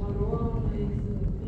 Photo from Lincoln's time.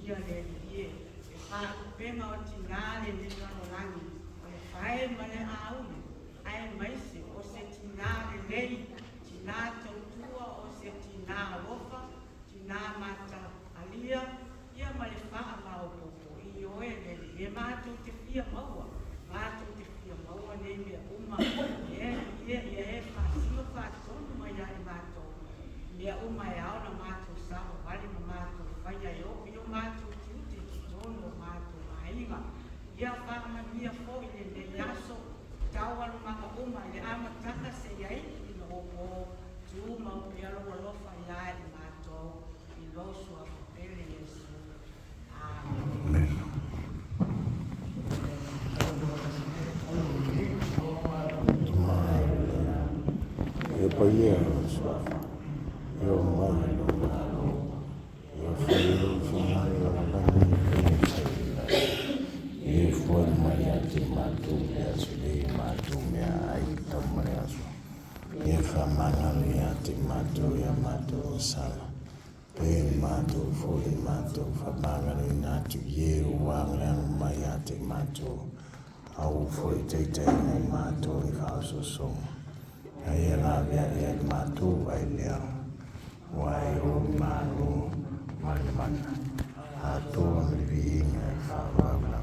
Viia le Alii e, le faalupega o tinā lenei lalolagi, o le fae ma le auli, aemaise o se tinā lelei, tinā tautua, o se tinā alofa, tinā mataalia, ia ma le faamaopoopo. Ioe le Alii e, matou te fia maua, matou te fia maua nei mea uma. E Alii e, ia e faasino faatonu mai ia i matou mea uma e ao ona matou savavali ma matou faia e oo i o matou tiute i totonu o matou aiga. Ia faamanuia foi lenei aso, taualumaga uma i le amataga seia iu ina opo, tumau pea lou alofa ia i matou, i lou suafa pele Iesu. Amene. Ia paia lou suafa, ia oo mai lou Malo, ia faia lou finagalo i le lagi e pei ona fai i le lagi. Ia fuai mai ia te matou i le aso nei o matou meaai tau ma le aso. Ia faamagalo ia te matou i a matou gasala, pei ona matou foi matou faamagaloina atu i e ua ageaga mai ia te matou. Aua foi taitaiina i matou i faaosoosoga, a ia laveai ia i matou ai lea, aua e ou le Malo ma le mana, atoa ma le viiga e faavavau.